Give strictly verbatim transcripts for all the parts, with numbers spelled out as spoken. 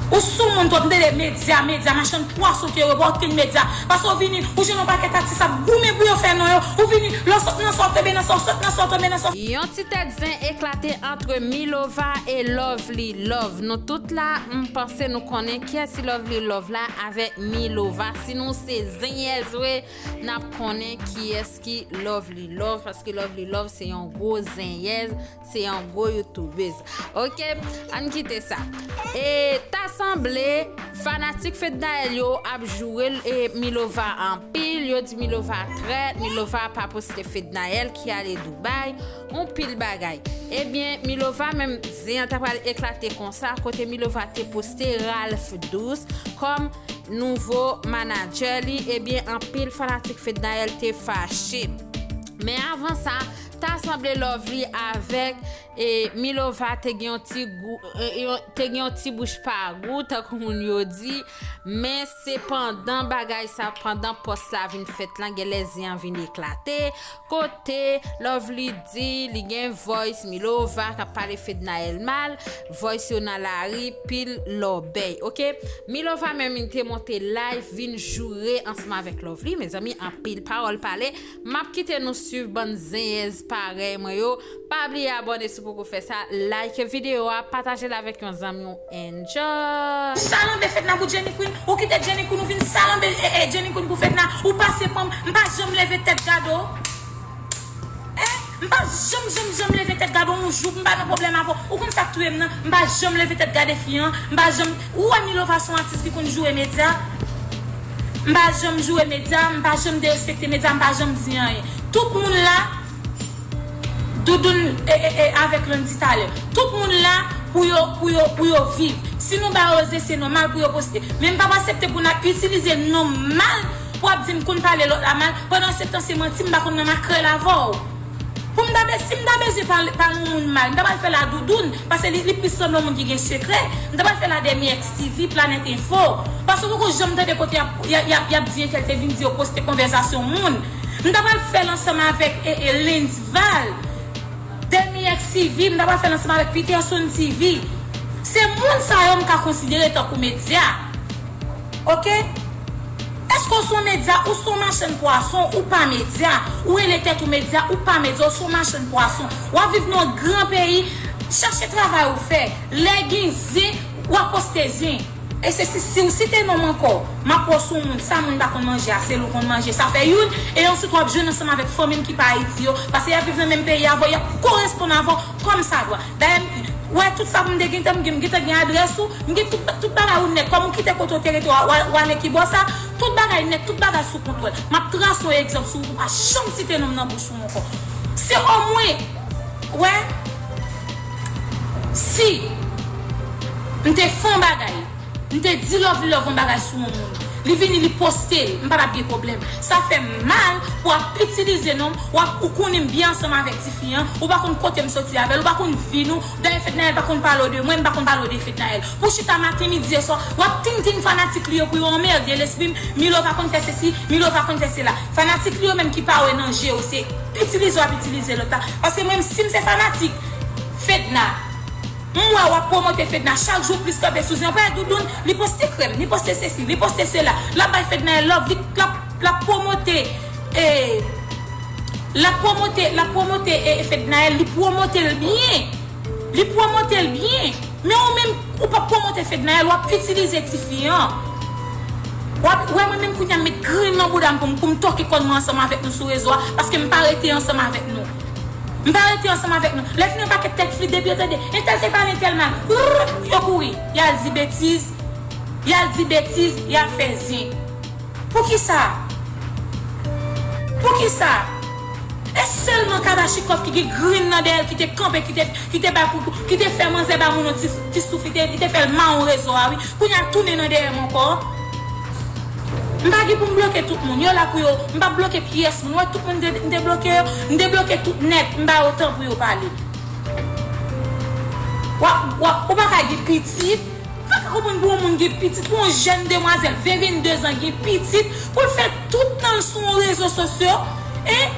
Ou sou moun twòp, m tande medya, medya, machann pwason ke yo, pa okenn medya. Paske w vini, ou jwenn yon pakèt atis ap goumen pou yo fè non yo. Ou vini, lè w sot nan sa, w tonbe nan sa, w sot nan sa, w tonbe nan sa. Yon ti tèt zen eklate ant Milova e Lovely Love. Nou tout la, m panse nou konnen kiyès ki Lovely Love la avèk Milova. Si nou se zenyèz vre, n ap konnen kiyès ki Lovely Love, paske Lovely Love se yon gwo zenyèz, se yon gwo youtubez. Oke, ann kite sa. E ta sanble, fanatik Fednaelle yo ap joure l, e Milova anpil, yo di Milova trèt, Milova pa poste Fednaelle ki ale Dubai, yon pil bagay. Ebyen, Milova menm, zen an ta pral eklate konsa, kote Milova te poste Ralph Douce kòm nouvo manadjè li, ebyen, anpil fanatik Fednaelle te fache. Men avan sa, ta sanble Lovely avèk, e, Milova te gen yon ti gou, e, yon, te gen yon ti bouch pa gou, tankou moun yo di, men se pandan bagay sa, pandan pòs la vin fèt lan, genlè zen an vin eklate, kote Lovely di li gen voice Milova k ap pale Fednaelle mal, voice yo nan lari, pil lòbèy, oke? Milova menm li te monte live, vin joure ansanm avèk Lovely, mezanmi, anpil pawòl pale. M ap kite nou swiv bann zenyèz parèy mwen yo. Pa bliye abòne si w poko fè sa, like videyo a, pataje l avèk yon zanmi w. Enjoy! Salanbe Fedna pou Jenny Queen, ou kite Jenny Queen, ou vin salanbe, e, e, Jenny Queen pou Fedna, ou pase pran m, m pa janm leve tèt gade w. Eh, m pa janm, janm, janm leve tèt gade w yon jou pou m pa nan pwoblèm avè w. Ou konn sa k touye m nan? M pa janm leve tèt gade fi an. M pa janm, ou wè Milova se yon atis ki konn joure medya. M pa janm joure medya, m pa janm derespekte medya, m pa janm di anyen. Tout moun la, Doudoun, e, e, e, avèk Landy talè. Tout moun la pou yo, pou yo, pou yo viv. Si nou ba yo zen, se nòmal pou yo poste. Men m p ap aksepte pou n ap itilize non m mal pou ap di m konn pale lòt la mal, pandan se tan se manti m pa konn nan makrèl avè w. Pou m ta be-, si m ta bezwen pale, pale yon moun mal, m ta pral fè l a Doudoun, paske li, li plis sanble yon moun ki gen sekrè. M ta pral fè l a Demi X T V, Planet Info. Paske w poko janm tande kote y ap, y ap, y ap, y ap di entèl te vin di yo poste konvèsasyon moun. M ta pral fè l ansanm avèk, e, e, Lens Val. Demi X T V, m ta pral fè l ansanm avèk Peterson T V. Se moun sa yo m ka konsidere tankou medya. Oke? Èske w se yon medya? Ou se yon machann pwason, ou pa medya. Ou rele tèt ou medya, ou pa medya, ou se yon machann pwason. W ap viv nan yon gran peyi, chache travay ou fè. Lè gen zen, w ap poste zen. E se si, si w site non m ankò, m ap wè w se yon moun, sa moun pa konn manje a, se li w konn manje. Sa fè youn, e answit w ap jwenn ansanm avèk fanmi m ki pa Ayiti yo, paske y ap viv nan menm peyi avè w, y ap koresponn avè w kòmsadwa. Dayè, m, w wè tout sa pou m te gentan, m gen, m gentan gen adrès ou, m gen tout, tout bagay ou nèt, kòm ou kite kote w te rete, w a-, w a-, w ale kibò sa, tout bagay nèt, tout bagay sou kontwòl. M ap trase yon egzanp sou ou, pou w pa janm site non m nan bouch ou ankò. Se omwen, wè, si m te fè yon bagay, m te di Lovely Love yon bagay sou yon moun. Li vini, li poste l, m pa t ap gen pwoblèm. Sa fè m mal pou w ap itilize non m, w ap, ou konnen m byen ansanm avèk tifi an, ou pa konn kote m soti avè l, ou pa konn vi nou. Dayè Fednaelle pa konn pale w de mwen, m pa konn pale w de Fednaelle. Pou chita maten, midi e swa, w ap tingting fanatik li yo pou yo anmède lespri m, Milova konn fè sesi, Milova konn fè sela. Fanatik li yo menm ki pa wè nan je yo, se itilize w ap itilize lòt la. Paske mwen menm, si m se fanatik Fedna, m wè w ap pwomote Fedna chak jou plis kanpe sou zen. Ou pa wè Doudoun, li poste krèm, li poste sesi, li poste sela. L ap bay Fednaelle love, li, l ap, l ap pwomote, e, l ap pwomote, l ap pwomote, e, e, Fednaelle, li pwomote l byen. Li pwomote l byen. Men ou menm, ou p ap pwomote Fednaelle, w ap itilize tifi an. W ap, wè mwen menm kounye a m met grenn nan bouda m pou m, pou m toke kòn mwen ansanm avèk nou sou rezo a, paske m pa rete ansanm avèk nou. M pa rete ansanm avèk nou. Lè fini yon pakèt tèt flit depi yo tande entèl te pale entèl mal, yo kouri. Y al di betiz, y al di betiz, y al fè zen. Poukisa? Poukisa? E sèlman Kabachikòf ki gen grenn nan dèyè l, ki te kanpe, ki te, ki te bay pou, ki te fè manzè ba moun yon ti, ti souf, li te, li te fè l mawon rezo a, wi. Kounye a l tounen nan dèyè m ankò. M pa gen pou m bloke tout moun. Yo la pou yo. M p ap bloke pyès moun. Ou wè tout moun m te, m te bloke yo? M debloke tout nèt. M ba yo tan pou yo pale. W ap, w ap, ou pa ka gen pitit. M pa ka konprann pou yon moun gen pitit, pou yon jèn demwazèl ven, venndezan gen pitit, pou l fè tout tan l sou yon rezo sosyo, en?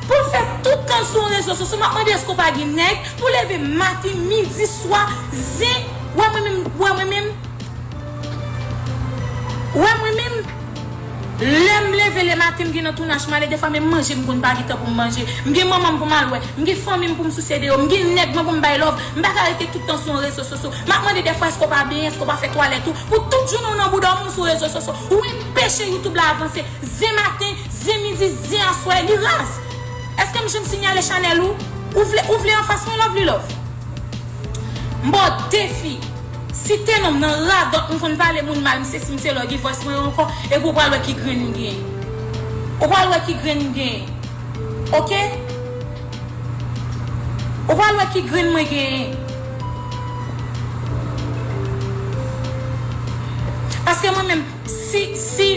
Pou l fè tout tan l sou yon rezo sosyo, m ap mande èske w pa gen nèg, pou leve maten, midi, swa, zen, wè mwen menm, wè mwen menm, leve lematen, m gen nan tounaj m ale, defwa menm manje m konn pa gen tan pou m manje. M gen manman m pou m al wè. M gen fanmi m pou m souse de yo. M gen nèg mwen pou m bay love. M pa ka rete tout tan sou yon rezo sosyo. M ap mande defwa, èske w pa benyen, èske w pa fè twalèt ou? Pou tout jounen w nan bouda w moun sou rezo sosyo. Ou enpeche YouTube la avanse. Zen maten, zen midi, zen aswè, li raz. Èske m janm sinyale chanèl ou? Ou vle, ou vle anfas mwen, Lovely Love? M ba w defi. Si te nonm nan radòt m konn pale moun mal, m se si m se lè w gen voice mwen yo ankò, epi w pral wè ki grenn m genyen. Ou pral wè ki grenn m genyen. Oke? Ou pral wè ki grenn mwen genyen. Paske mwen menm, si, si,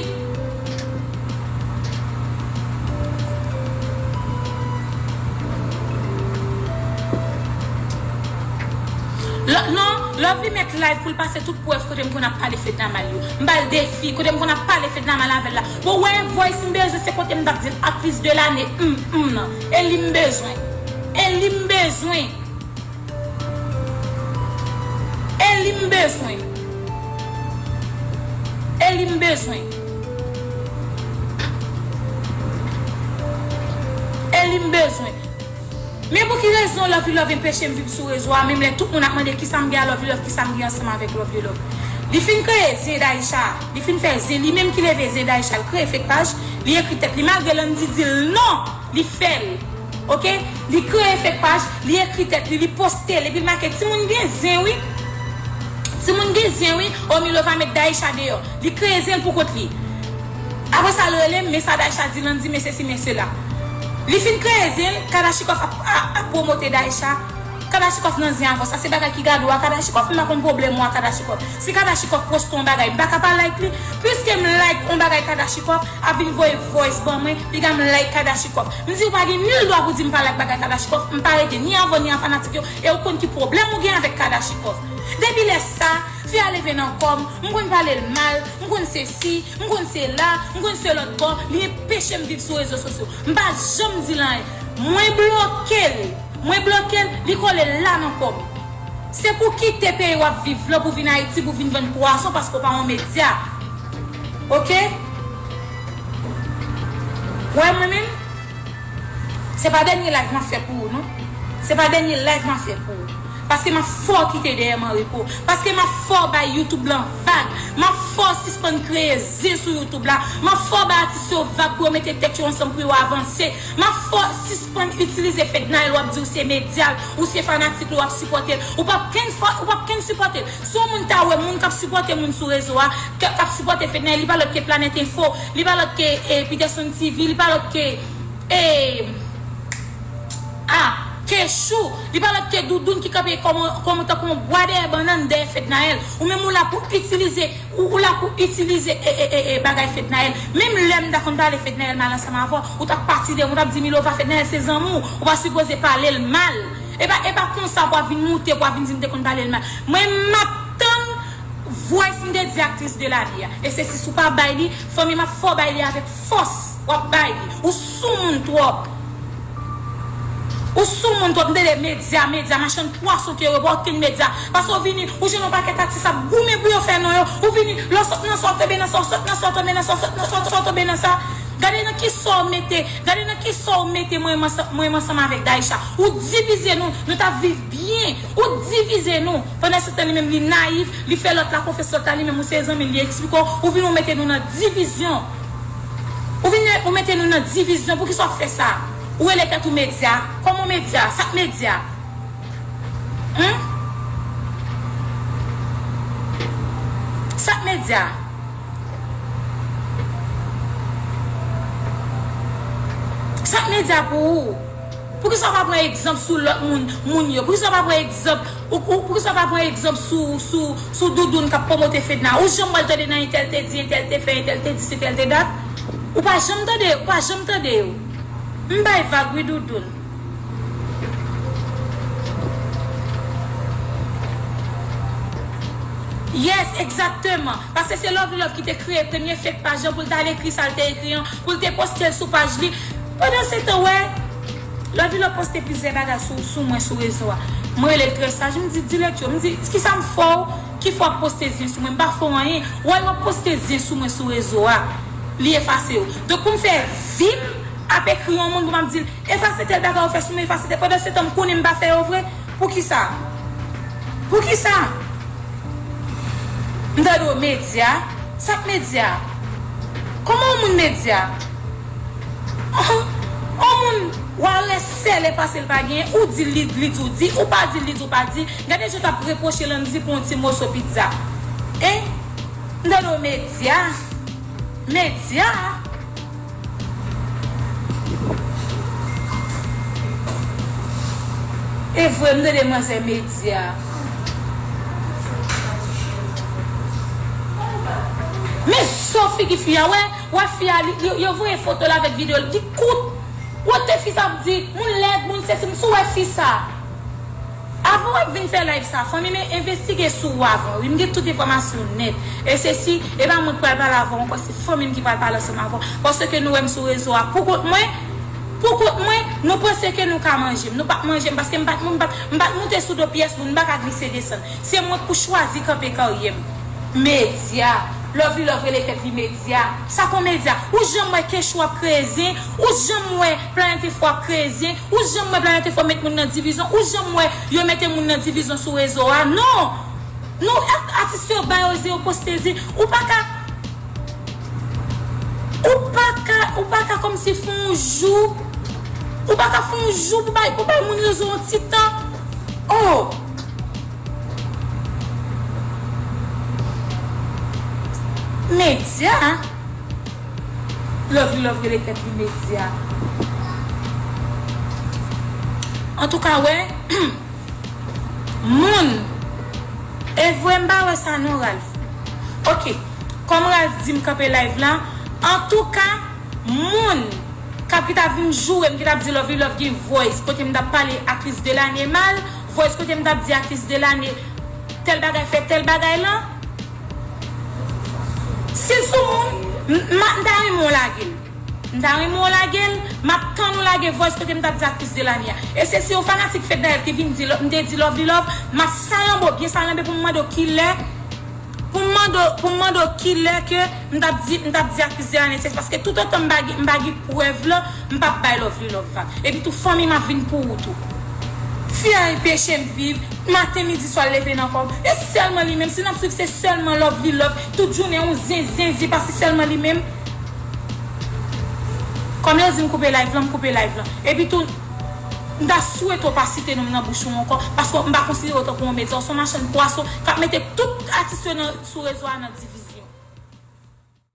Lò-, non, Lovely met live pou l pase tout prèv kote m konn ap pale Fedna mal yo. M ba l defi, kote m konn ap pale Fedna mal avè l la. Bon, wè, voice m bezwen, se kote m t ap di l aktris de lane, mm, mm, nan. E li m bezwen. E li m bezwen. E li m bezwen. E li m bezwen. E li m bezwen. Men pou ki rezon Lovely Love enpeche m viv sou rezo a, menm lè tout moun ap mande kisa m gen a Lovely Love, kisa m gen ansanm avèk Lovely Love? Li fin kreye zen Daïsha, li fin fè zen, li menm ki leve zen Daïsha, li kreye fake paj, li ekri tèt li, malgre Landy di l non, li fè l. Oke? Li kreye fake paj, li ekri tèt li, li poste l, epi l make timoun gen zen, wi. Timoun gen zen, wi. O, Milova met Daïsha deyò. Li kreye zen l pou kont li. Apre sa, l rele m, men sa Daïsha di Landy, men sesi, men sela. Li fin kreye zen l, Kadachikòf ap, ap, ap pwomote Daïsha. Kadachikòf nan zen avè w. Sa se bagay ki gade w a Kadachikòf. M pa konn pwoblèm ou a Kadachikòf. Si Kadachikòf poste yon bagay, m pa ka pa like li. Piske m like yon bagay Kadachikòf, ap vin voye voice ban mwen, piga m like Kadachikòf. M di ou pa gen nil dwa pou di m pa like bagay Kadachikòf. M pa rete ni avè w ni a fanatik yo. E ou konn ki pwoblèm ou gen avèk Kadachikòf. Depi lè sa, fi a leve nan kò m, m konn pale l mal, m konn sesi, m konn sela, m konn se lòt bò, li enpeche m viv sou rezo sosyo. M pa janm di l anyen. Mwen bloke l. Mwen bloke l, li kole la nan kò m. Se pou kite peyi w ap viv lan pou vin Ayiti, pou vin vann pwason paske w pa yon medya. Oke? Wè mwen menm? Se pa dènye live m ap fè pou ou, non. Se pa dènye live m ap fè pou ou. Paske m ap fè w kite dèyè m an repo. Paske m ap fè w bay YouTube lan vag. M ap fè w sispann kreye zen sou YouTube la. M ap fè w bay atis yo vag pou yo mete tèt yo ansanm pou yo avanse. M ap fè w sispann itilize Fednaelle, w ap di w se medya l, ou se fanatik li, w ap sipòte l. Ou p ap kenn fò, ou p ap kenn sipòte l. Si yon moun ta wè moun k ap sipòte moun sou rezo a, k, k ap sipòte Fednaelle, li pa lòt ke Planet Info, li pa lòt ke, eh, Peterson T V, li pa lòt ke, eh, ah, Kechou, li pa lòt ke Doudoune ki kanpe kòman, kòman tankou yon bwa dèyè bannann dèyè Fednaelle. Ou menm ou la pou itilize, ou, ou la pou itilize, e, e, e, e, bagay Fednaelle. Menm lè m ta konn pale Fednaelle mal ansanm avè w, ou t ap pati de m, ou t ap di Milova Fednaelle se zanmi w, ou pa sipoze pale l mal. E pa, e pa konsa pou w ap vin moute, pou w ap vin di m te konn pale l mal. Mwen m ap tann voice m te di aktris de lane a. E se si si w pa bay li, fanmi m ap fè w bay li avèk fòs. W ap bay li. Ou soumoun twòp. Ou soumoun twòp. M tande medya, medya, machann pwason ke yo, pa okenn medya. Paske w vini, ou jwenn yon pakèt atis ap goumen pou yo fè non yo. Ou vini, lè w sot nan sa, w tonbe nan sa, w sot nan sa, w tonbe nan sa, w sot nan sa, w tonbe nan sa. Gade nan kisa w mete, gade nan kisa w mete mwen menm ansanm, mwen menm ansanm avèk Daïsha. Ou divize nou, nou t ap viv byen. Ou divize nou. Pandan se tan li menm li nayif, li fè lòt la konfyans, lòt la li menm ou se zanmi l, li eksplike w, ou vin ou mete nou nan divizyon. Ou vin ou mete nou nan divizyon, poukisa w ap fè sa? Ou rele tèt ou medya, kòman medya? Sa k medya? Humm? Sa k medya? Sa k medya pou ou? Poukisa w pa pran egzanp sou lòt moun, moun yo? Poukisa w pa pran egzanp, ou, ou, poukisa w pa pran egzanp sou, sou, sou Doudoune k ap pwomote Fedna? Ou janm wè l tande nan entèl te di, entèl te fè, entèl te di, entèl te dat? Ou pa janm tande, ou pa janm tande yo. M bay vag wi Doudoune. Yes, egzakteman. Paske se Lovely Love ki te kreye premye fake paj lan pou l t al ekri sa l te ekri an, pou l te poste l sou paj li. Pandan se tan, wè, Lovely Love poste plizyè bagay sou, sou mwen sou rezo a. Mwen rele l trè saj, m di, di lèt yo, m di, kisa m fè w ki fè w ap poste zen sou mwen? M pa fè w anyen. Wè, w ap poste zen sou mwen sou rezo a. Li efase yo. Donk, pou m fè vi m ap ekri yon moun, pou m ap di l, efase tèl bagay ou fè sou mwen, efase tèl, pandan se tan m konnen m pa fè yo vre. Poukisa? Poukisa? M tande w medya. Sa k medya? Kòman yon moun medya? Yon moun, w a rès sèlè pase l pa genyen, ou di l, li, li di w di, ou pa di l, li di w pa di. Gade jan w t ap repwoche l, ann di pou yon ti moso pizza. Hein? M tande w medya. Medya. E vre, m tande manzè medya. Men so figi fi a, wè, wè fi a, li, yo, yo voye foto l avèk videyo l, li kout. Wè te fi sa ap di, moun lèd, moun sesi, m sou wè fi sa. Avan w ap vin fè live sa, fanmi m, envestige sou ou avan, wi, m gen tout enfòmasyon nèt. E se si, e pa mwen k pral pale avè w ankò, se fanmi m ki pral pale ansanm avè w. Paske nou wè m sou rezo a pou kont mwen, pou kont mwen, nou panse ke nou ka manje m. Nou p ap manje m, paske m pa t, m pa t, m pa t moute sou do pyès moun, m pa ka glise desann. Se mwen k pou chwazi kanpe karyè m. Medya. Lovely Love rele tèt li medya. Sa k yon medya? Ou janm wè Kechou ap kreye zen? Ou janm wè Planèt Enfo ap kreye zen? Ou janm wè Planèt Enfo met moun nan divizyon? Ou janm wè yo mete moun nan divizyon sou rezo a? Non! Non, a-, atis yo ba yo zen, yo poste zen. Ou pa ka, ou pa ka, ou pa ka kòmsi fè yon jou, ou pa ka fè yon jou pou bay, pou bay moun rezon yon ti tan. Oh! Medya. Lovely Love rele tèt li medya. Antouka, wè, moun, e vre m pa wè sa non, Ralph. Ok, kòm Ralph di m kanpe live la, antouka, moun k ap, ki t ap vin joure m, ki t ap di Lovely Love gen voice kote m t ap pale aktris de lane mal, voice kote m t ap di aktris de lane tèl bagay fè tèl bagay lan. Si l sou moun, m, m, m ta renmen w lage l. M ta renmen w lage l, m ap tann ou lage voice kote m t ap di aktris de lane a. E se si yon fanatik Fednaelle ki vin di, m te di Lovely Love, m ap salanbe w, byen salanbe pou m mande w kilè, pou m mande w, pou m mande w kilè ke m t ap di, m t ap di aktris de lane, se paske toutotan m pa gen, m pa gen prèv lan, m p ap bay Lovely Love vag. Epi tou fanmi m ap vin pou ou tou. Fi a anpeche m viv, maten, midi, swa l leve nan kò m. E sèlman li menm, si n ap swiv se sèlman Lovely Love, tout jounen yon zen, zen, zen, pa se sèlman li menm. Kòm yo di m koupe live lan, m koupe live lan. Epi tou, m ta swete w pa site non m nan bouch ou ankò, paske m pa konsidere w tankou yon medya, w se yon machann pwason k ap mete tout atis yo nan, sou rezo a nan divizyon.